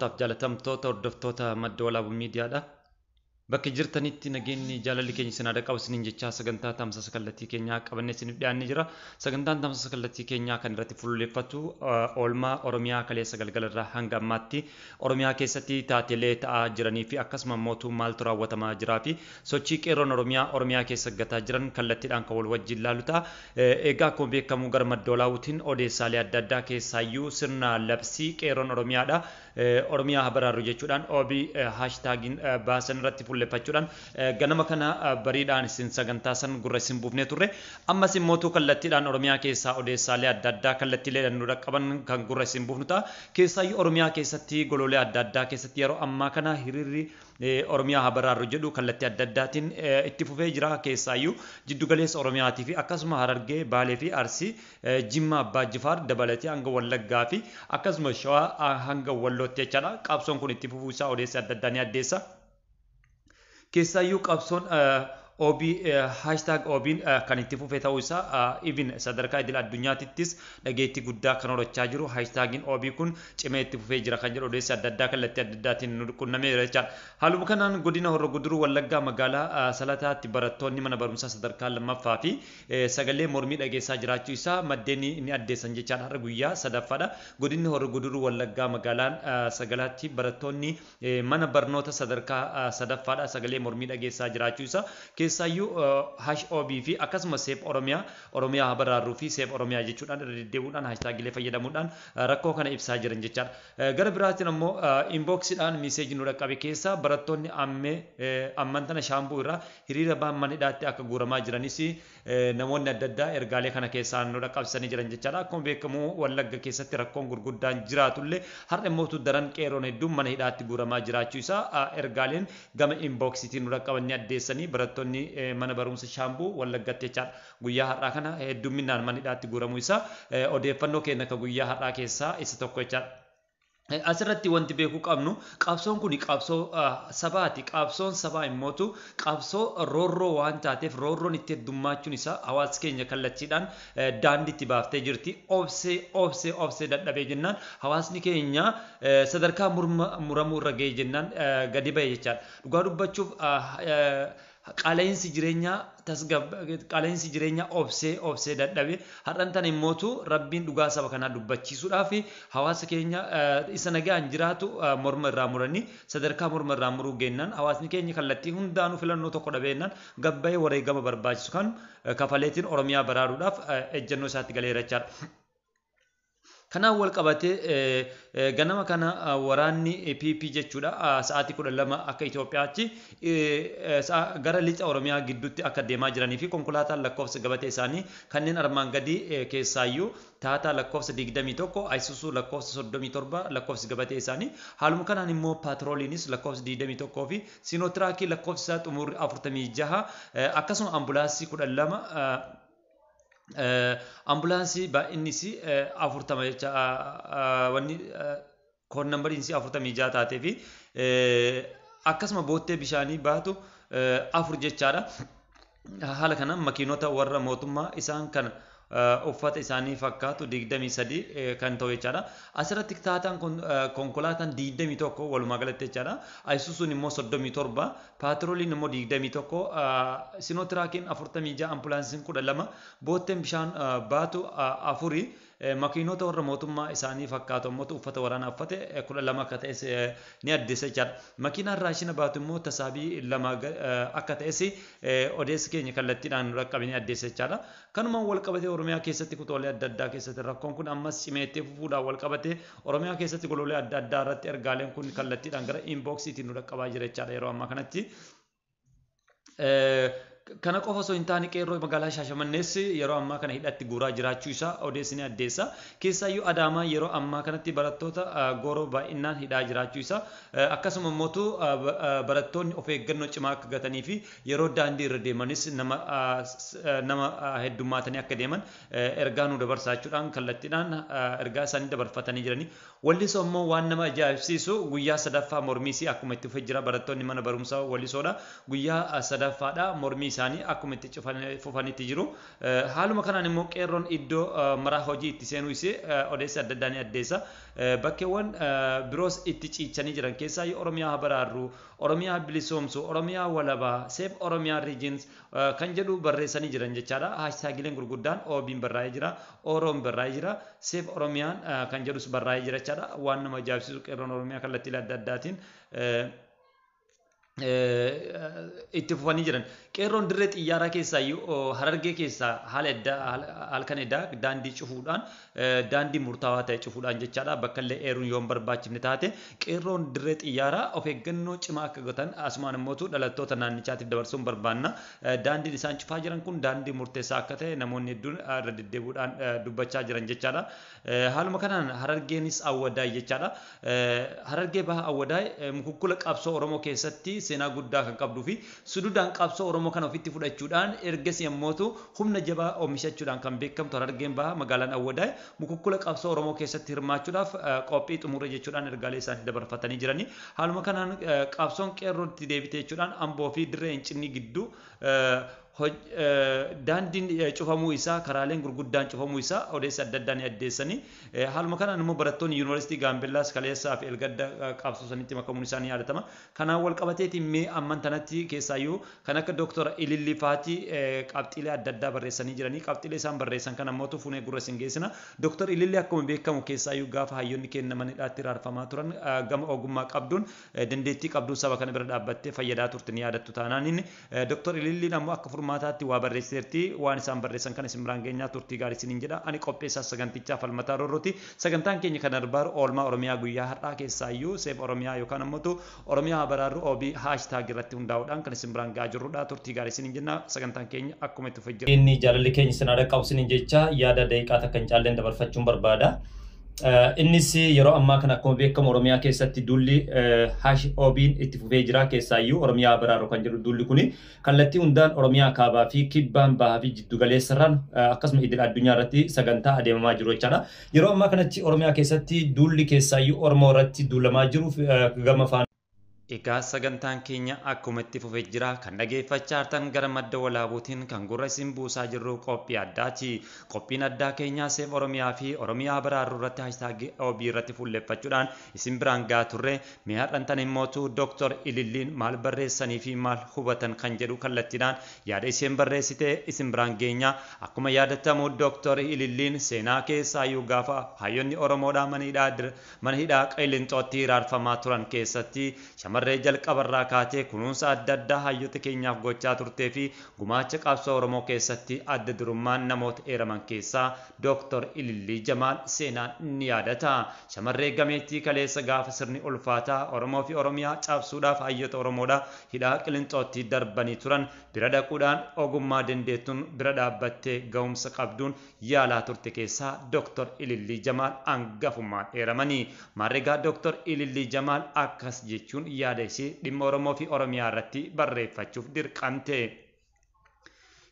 Kabajamtootaaf jaalatamtoota hordoftoota Madda Walaabuu Miidiyaadha. Bakka jirtanitti nageenyi jaalalli keenya isin haa qabu isiniin jechaa sagantaa tamsaasa kallattii keenyaa qabannee isiniif dhiyaannee jira. Sagantaan tamsaasa kallattii keenyaa kan irratti fuulleffatu oolmaa Oromiyaa kaleessa galgala irraa hanga ammaatti Oromiyaa keessatti taatelee ta'aa jiranii fi akkasuma mootuu maaltu raawwatamaa jiraa fi sochii qeerroon Oromiyaa Oromiyaa keessa gataa jiran kallattiidhaan kan wal wajjin laalu ta'a. Egaa akkuma beekamu gara Madda Walaabuutiin odeessaalee adda addaa keessaayyuu sirna labsii qeerroon Oromiyaadha. Oromiyaa haa baraarru jechuudhaan OB haashtaagiin baasan irratti fuulleffachuudhaan ganama kana bariidhaan isin sagantaa san gurra isin buufnee turre. Ammas immoo kallattiidhaan Oromiyaa keessaa odeessaalee adda addaa kallattiilee nu dhaqqaban kan gurra isin buufnu ta'a. Keessaayyuu Oromiyaa keessatti goloolee adda addaa keessatti yeroo ammaa kana hiriirri Oromiyaa haa baraarru jedhu kallattii adda addaatiin itti fufee jira. Keessaayyuu jiddugaleessa Oromiyaatii fi akkasuma Harargee, Baalee fi Arsii, Jimma Abbaa Jifaar dabalatee hanga Wallaggaa fi akkasuma Shawaa hanga Wallootti jechaadha. Qabsoon kun itti fufuu isaa odeessa adda addaa ni addeessa. Keessaayyuu qabsoon OB hashtag OB'n kan itti fufe ta'uu isaa even sadarkaa idil addunyaatittis dhageettii guddaa kan horachaa jiru hashtagiin OB kun cimee itti fufee jira kan jedhu odeessi adda addaa kallattii adda addaatiin nu qunnamee jira jechaadha. Haaluma kanaan godina Horro Guduruu Wallaggaa magaalaa Salataatti barattoonni mana barumsaa sadarkaa lammaffaa fi sagalee mormii dhageessaa jiraachuu isaa maddeen ni addeessan jechaadha. Har'a guyyaa sadaffaadha. Godinni Horro Guduruu Wallaggaa magaalaan Sagalaatti barattoonni mana barnoota sadarkaa sadaffaadha sagalee mormii dhageessaa jiraachuu isaa keessaayyuu hash OB fi akkasuma Seef Oromiyaa, Oromiyaa haa baraarruu fi Seef Oromiyaa jechuudhaan irra deddeebi'uudhaan haashtaagilee fayyadamuudhaan rakkoo kana ibsaa jiran jechaadha. Gara biraatiin ammoo inboksiidhaan miiseejii nu dhaqqabe keessaa barattoonni ammee amman tana Shaambuu irraa hiriira ba'an mana hidhaatti akka guuramaa jiranis namoonni adda addaa ergaalee kana keessaa nu dhaqqabsanii jiran jechaadha. Akkuma beekamu Wallagga keessatti rakkoon gurguddaan jiraatullee har'a immoo daran qeerroon hedduun mana hidhaatti guuramaa jiraachuu isaa ergaaleen gama inboksiitiin nu dhaqqaban ni addeessanii barattoonni mana barumsa Shaambuu Wallaggatti jechaadha. Guyyaa har'aa kana heddumminaan mana hidhaatti guuramuu isaa odeeffannoo keenya akka guyyaa har'aa keessaa isa tokko jechaadha. Asirratti wanti beekuu qabnu qabsoon kun qabsoo sabaati. Qabsoon sabaa immootu qabsoo roorroo waan taateef roorroon itti heddummachuun isaa hawaasa keenya kallattiidhaan daandii itti baaftee jirti. Obsee obsee obsee dadhabee jennaan hawaasni keenya sadarkaa muramuu irra ga'ee jennaan gadi ba'e jechaadha. Dhugaa dubbachuuf qaala'insi jireenyaa qaala'insi jireenyaa obsee obsee dadhabe har'an tana immootu rabbiin dhugaa saba kanaa dubbachiisuudhaaf hawaasa keenya isa nagaan jiraatu morma irraa muranii sadarkaa morma irraa muruu geennaan hawaasni keenya kallattii hundaanuu filannoo tokko dhabeennaan gabbayee wareegama barbaachisu kan kafaleetiin Oromiyaa baraaruudhaaf ejjennoo isaatti galeera jechaadha. Kanaan wal qabatee ganama kana waraanni PP jechuudha sa'aatii 12 akka Itoophiyaatti gara lixa Oromiyaa gidduutti akka deemaa jiranii fi konkolaataan lakkoofsa gabatee isaanii kanneen armaan gadii keessaayyuu Taataa lakkoofsa 21, Ayisuusuu lakkoofsa 37 lakkoofsi gabatee isaanii haaluma kanaan immoo paatrooliinis lakkoofsa 21 fi Siinootiraakii lakkoofsi isaa xumurri 46 akkasuma ambulaansii 12 ambulaansii baay'inni isii 40 jecha wanni koon nambariin isii 46 taatee fi akkasuma boottee bishaanii baatu 4 jechaadha. Haala kanaan makiinota warra mootummaa isaan kana uffata isaanii fakkaatu 23 kan ta'u jechaadha. Asirratti taataan konkolaataan 21 walumaa galatti jechaadha. Ayisuusuun immoo 37, paatrooliin immoo 21, sinootiraakiin 46, ambulaansiin 12, bootteen bishaan baatu 4, makiinota warra mootummaa isaanii fakkaatu ammoo uffata waraanaa uffate 12 akka ta'es ni addeessa jechaadha. Makiinaan raashina baatu immoo tasaabii 2 akka ta'es odeessi keenya kallattiidhaan nu dhaqqabe ni addeessa jechaadha. Kanumaan wal qabatee Oromiyaa keessatti kutoolee adda addaa keessatti rakkoon kun ammas cimee itti fufuudhaan wal qabatee Oromiyaa keessatti goloolee adda addaa irratti ergaaleen kun kallattiidhaan gara inboksiitiin nu dhaqqabaa jira jechaadha yeroo ammaa kanatti. Kana qofa osoo hin taane qeerroo magaalaa Shaashamannees yeroo ammaa kana hidhatti guuraa jiraachuu isaa odeessi ni addeessa. Keessaayyuu Adaamaa yeroo ammaa kanatti barattoota gooroo baay'inaan hidhaa jiraachuu isaa akkasuma immoo barattoonni of eeggannoo cimaa akka gatanii fi yeroo daandii irra deemanis nama heddummaatanii akka deeman ergaa nu dabarsaa jechuudhaan kallattiidhaan ergaa isaanii dabarfatanii jiranii. Wallisoo immoo waan nama ajaa'ibsiisu guyyaa sadaffaa mormiisii akkuma itti fufee jira barattoonni mana barumsaa Wallisoodha. Guyyaa sadaffaadha mormii isaanii isaanii akkuma itti fufanitti jiru. Haaluma kanaan immoo qeerroon iddoo maraa hojii itti seenuu isee odeessa adda addaa ni addeessa. Bakkeewwan biroos itti ciichanii jiran keessaa Oromiyaa baraarru, Oromiyaa bilisoomsu, Oromiyaa walabaa, Save Oromiyaa Regions kan jedhu barreessanii jiran jechaadha. Haashtaagileen gurguddaan OB'n barraa'ee jira, Oroon barraa'ee jira, Save Oromiyaan kan jedhus barraa'ee jira jechaadha. Waan nama ajaa'ibsiisu qeerroon Oromiyaa kallattiilee adda addaatiin itti fufanii jiran. Qeerroon dirree xiyyaaraa keessaa Harargee keessaa haala eddaa halkan eddaa daandii cufuudhaan, daandii murtaawaa ta'e cufuudhaan jechaadha. Bakka illee eeruun yoo hin barbaachifne taate qeerroon dirree xiyyaaraa of eeggannoo cimaa akka godhan asumaan immoo dhalattoota naannichaatiif dabarsuun barbaanna. Daandiin isaan cufaa jiran kun daandii murteessaa akka ta'e namoonni hedduun irra deddeebi'uudhaan dubbachaa jiran jechaadha. Haaluma kanaan Harargeenis Awwadaay jechaadha. Harargee baha Awwadaay mukukkula qabsoo Oromoo keessatti seenaa guddaa kan qabduu fi sududaan qabsoo Oromoo kana ofitti fudhachuudhaan ergasii ammootu humna jabaa oomishachuudhaan kan beekamtu Harargeen baha magaalaan Awwadaay mukukkula qabsoo Oromoo keessatti hirmaachuudhaaf qophii xumure jechuudhaan ergaalee isaanii dabarfatanii jirani. Haaluma kanaan qabsoon qeerrootti deebite jechuudhaan Amboo fi dirree Hincinnii gidduu daandiin cufamuu isaa, karaaleen gurguddaan cufamuu isaa odeessa adda addaa ni addeessanii. Haaluma kanaan immoo barattoonni yuunivarsiitii Gaambeellaas kaleessaa fi elgadda qabsoo sanitti makamuun isaanii yaadatama. Kanaan wal qabateetiin mee amman tanatti keessaayyuu kan akka Dooktora Ilillii Faatii qabxiilee adda addaa barreessanii jiranii. Qabxiilee isaan barreessan kan ammoo fuunee gurra isin geessina. Dooktor Ilillii akkuma beekamu keessaayyuu gaafa hayyoonni kennaman hidhaatti raarfamaa turan gama ogummaa qabduun, dandeettii qabduun saba kana bira dhaabbattee fayyadaa turte ni yaadattu taanaan inni. Dooktor Ililliin ammoo akka furmaataatti waa barreessiteerti. Waan isaan barreessan kan isin biraan geenyaa, turtii gaarii isiniin jedha. Ani qopheessaa sagantichaa Falmataa Roorrooti. Sagantaan keenya kan darbaaru oolmaa Oromiyaa guyyaa har'aa keessaayyuu Save Oromiyaa yookaan ammoo Oromiyaa baraarru OB hashtag irratti hundaa'uudhaan kan isin biraan gahaa jirrudha. Turtii gaarii isiniin jenna. Sagantaan keenya akkuma itti fufee jira. Inni jaalalli keenya isin haadha qabu isiniin jecha yaada daqiiqaa takka hin caalleen dabarfachuun barbaada. Innis yeroo ammaa kana akkuma beekamu Oromiyaa keessatti duulli hash OB'n itti fufee jira. Keessaayyuu Oromiyaa baraaruu kan jedhu duulli kuni kallattii hundaan Oromiyaa kaabaa fi kibbaan, bahaa fi jiddu galeessarraan, akkasuma idil addunyaa irratti sagantaa adeemamaa jiru jechaadha. Yeroo ammaa kanatti Oromiyaa keessatti duulli keessaayyuu Oromoo irratti duulamaa jiru gama faana. Egaa sagantaan keenya akkuma itti fufee jira. Kan dhageeffachaa jirtan gara madda walaabuutiin kan gurra isin buusaa jirru qophii addaati. Qophiin addaa keenyaa Save Oromiyaa fi Oromiyaa baraaruu irratti hashtag OB irratti fuulleffachuudhaan isin biraan gahaa turre. Mee har'antan immootu Dooktor Ililliin maal barreessanii fi maal hubatan kan jedhu kallattiidhaan yaada isheen barreessite isin biraan geenya. Akkuma yaadatamu Dooktor Ililliin seenaa keessaayyuu gaafa hayyoonni Oromoodhaa mana hidhaa Qilinxootti hiraarfamaa turan keessatti shamarree jalqabarraa kaatee kunuunsa adda addaa hayyoota keenyaaf gochaa turtee fi gumaacha qabsoo Oromoo keessatti adda durummaan namoota eeraman keessaa Dooktor Ilillii Jamaal seenaan ni yaadata. Shamarree gameettii kaleessa gaafa sirni ulfaataa Oromoo fi Oromiyaa cabsuudhaaf hayyoota Oromoodhaa hidhaa Qilinxootti darbanii turan bira dhaquudhaan ogummaa dandeettuun bira dhaabbattee ga'umsa qabduun yaalaa turte keessaa Dooktor Ilillii Jamaal hangafummaan eeramanii. Maarreegaa Dooktor Ilillii Jamaal akkas jechuun yaada ishee dhimma Oromoo fi Oromiyaa irratti barreeffachuuf dirqamte.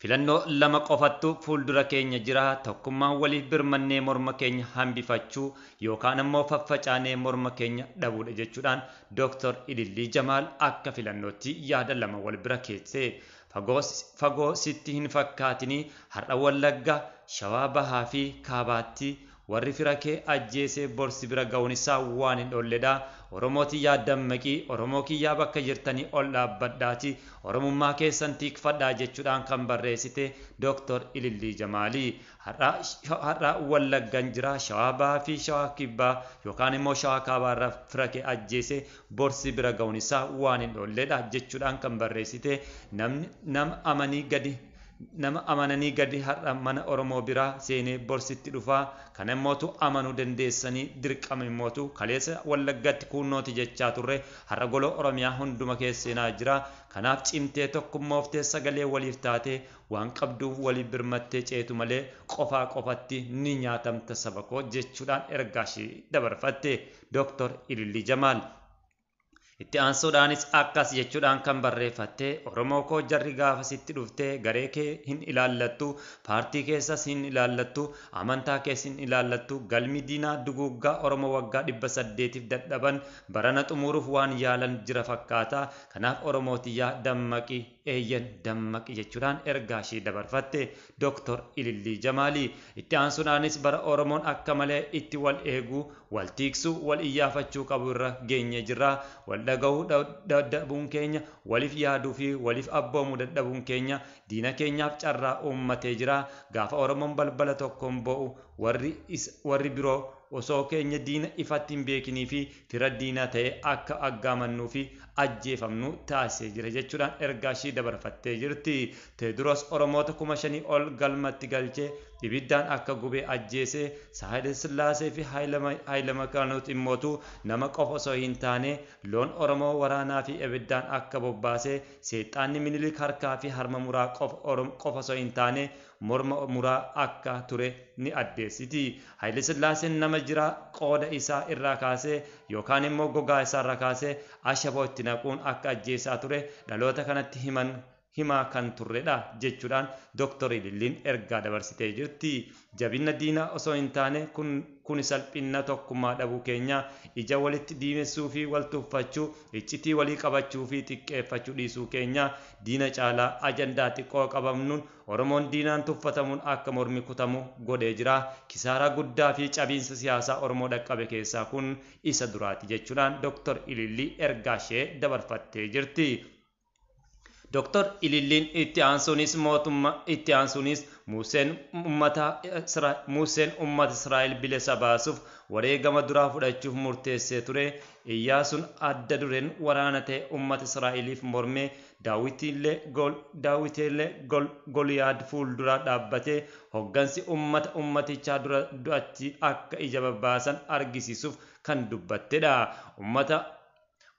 Filannoo lama qofattu fuuldura keenya jira. Tokkummaan waliif birmannee morma keenya hambifachuu yookaan ammoo faffacaanee morma keenya dhabuudha jechuudhaan Dooktor Ilillii Jamaal akka filannootti yaada lama wal bira keesse. Fagoo sitti hin fakkaatinii har'a Wallagga, Shawaa Bahaa fi Kaabaatti warri fira kee ajjeesee borsi bira ga'uun isaa waan hin oolledha. Oromoo tiyyaa dammaqii, Oromoo kiyyaa bakka jirtanii ol dhaabbadhaati, Oromummaa keessan tiikfadhaa jechuudhaan kan barreessite Dooktor Ilillii Jamaalii. Har'a Wallaggan jira, Shawaa Bahaa fi Shawaa Kibbaa yookaan immoo Shawaa Kaabaa irraa fira kee ajjeesee borsi bira ga'uun isaa waan hin oolledha jechuudhaan kan barreessite. Namni nama amanii gadi nama amananii gadi har'a mana Oromoo biraa seenee borsitti dhufaa. Kana immootu amanuu dandeessanii dirqama immootu kaleessa Wallaggatti kuunnooti jechaa turre har'a gola Oromiyaa hunduma keessa seenaa jira. Kanaaf cimtee tokkummooftee sagalee waliif taatee waan qabduuf waliif birmattee ceetu malee qofaa qofatti ni nyaatamta saba koo jechuudhaan ergaa ishee dabarfatte Dooktor Ilillii Jamaal. Itti aansuudhaanis akkas jechuudhaan kan barreeffatte: Oromoo koo, jarri gaafa sitti dhuftee garee kee hin ilaallattu, paartii keessas hin ilaallattu, amantaa keessa hin ilaallattu. Galmi diinaa duguuggaa Oromoo waggaa 800 dadhaban barana xumuruuf waan yaalan jira fakkaata. Kanaaf Oromoo tiyyaa dammaqi. eeyyan dammaqi jechuudhaan ergaa ishee dabarfatte Dooktor Ilillii Jamaalii. Itti aansuudhaanis bara Oromoon akka malee itti wal eeguu, wal tiiksuu, wal iyyaafachuu qabu irra geenye jirra. Wal dhagahuu dadhabuun keenya, waliif yaaduu fi waliif abboomuu dadhabuun keenya diina keenyaaf carraa uummatee jira. Gaafa Oromoon balbala tokkoon bo'u warri biroo osoo keenya diina ifatti hin beekinii fi fira diinaa ta'e akka aggaamannuu fi ajjeefamnu taasisee jira jechuudhaan ergaa ishii dabarfattee jirti. Teediroos Oromoota 5,000 ol galmatti galchee ibiddaan akka gubee ajjeesee Saahile Sillaasee fi Haayile Makaanoot immootu nama qofa osoo hin taane loon Oromoo waraanaa fi ibiddaan akka bobbaasee seexaanni Minilik harkaa fi harma muraa qofa osoo hin taane morma muraa akka ture ni addeessiti. Haayile Sillaaseen nama jira qooda isaa irraa kaasee yookaan immoo gogaa isaa irraa kaasee ashaboo itti naquun akka ajjeesaa ture dhaloota kanatti himaa kan turredha jechuudhaan Dooktor Ililliin ergaa dabarsitee jirti. Jabina diinaa osoo hin taane kun salphina tokkummaa dhabuu keenya ija walitti diimessuu fi wal tuffachuu, iccitii walii qabachuu fi xiqqeeffachuu dhiisuu keenya diina caalaa ajandaa xiqqoo qabamnuun Oromoon diinaan tuffatamuun akka mormi kutamu godhee jira. Kisaaraa guddaa fi cabiinsa siyaasaa Oromoo dhaqqabe keessaa kun isa duraati jechuudhaan Dooktor Ilillii ergaa ishee dabarfattee jirti. Dooktor Ililliin itti aansuunis mootummaa itti aansuunis Museen uummata Israa'el bilisa baasuuf wareegama duraa fudhachuuf murteessee ture. Iyyaasuun adda dureen waraana ta'e uummata Israa'eliif mormee Daawitiillee Goliyaad fuuldura dhaabbatee hoggansi uummata uummatichaa dura du'atti akka ija babbaasan argisiisuuf kan dubbattedha.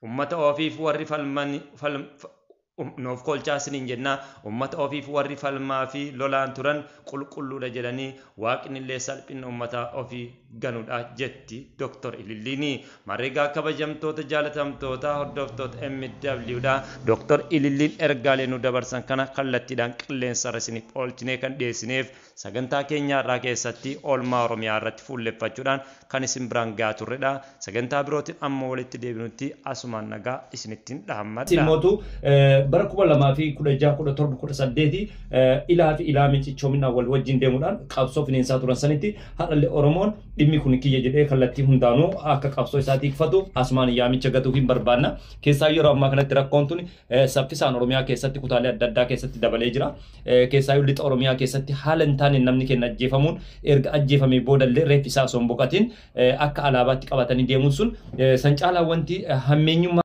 Uummata ofiif warri falman nuuf kolchaa isiniin jenna uummata ofiif warri falmaa fi lolaan turan qulqulluudha jedhanii waaqni illee salphina uummata ofii ganuudha jetti Dooktor Ililliini. Mareegaa kabajamtoota jaalatamtoota hordoftoota MW dha. Dooktor Ililliin ergaalee nu dabarsan kana kallattiidhaan qilleensa irra isiniif oolchinee kan dhiyeessineef sagantaa keenya irraa keessatti oolmaa Oromiyaa irratti fuulleffachuudhaan kan isin biraan gahaa turredha. Sagantaa birootiin amma walitti deebinutti asumaan nagaa isinittiin dhaammadha. Bara 2016 17 18 ilaa fi ilaa mincichoominaa wal wajjin deemuudhaan qabsoo fineensaa turan sanitti har'allee Oromoon dhimmi kun kiyya jedhee kallattii hundaanuu akka qabsoo isaa tiikfatu asumaan yaamicha gatuuf hin barbaanna. Keessaa yeroo ammaa kanatti rakkoon tun saffisaan Oromiyaa keessatti kutaalee adda addaa keessatti dabalee jira. Keessaa lixa Oromiyaa keessatti haala hin taane namni keenya ajjeefamuun erga ajjeefamee boodallee reeffi isaa osoo hin boqotin akka alaabaatti qabatanii deemuun sun san caalaa wanti hammeenyummaa.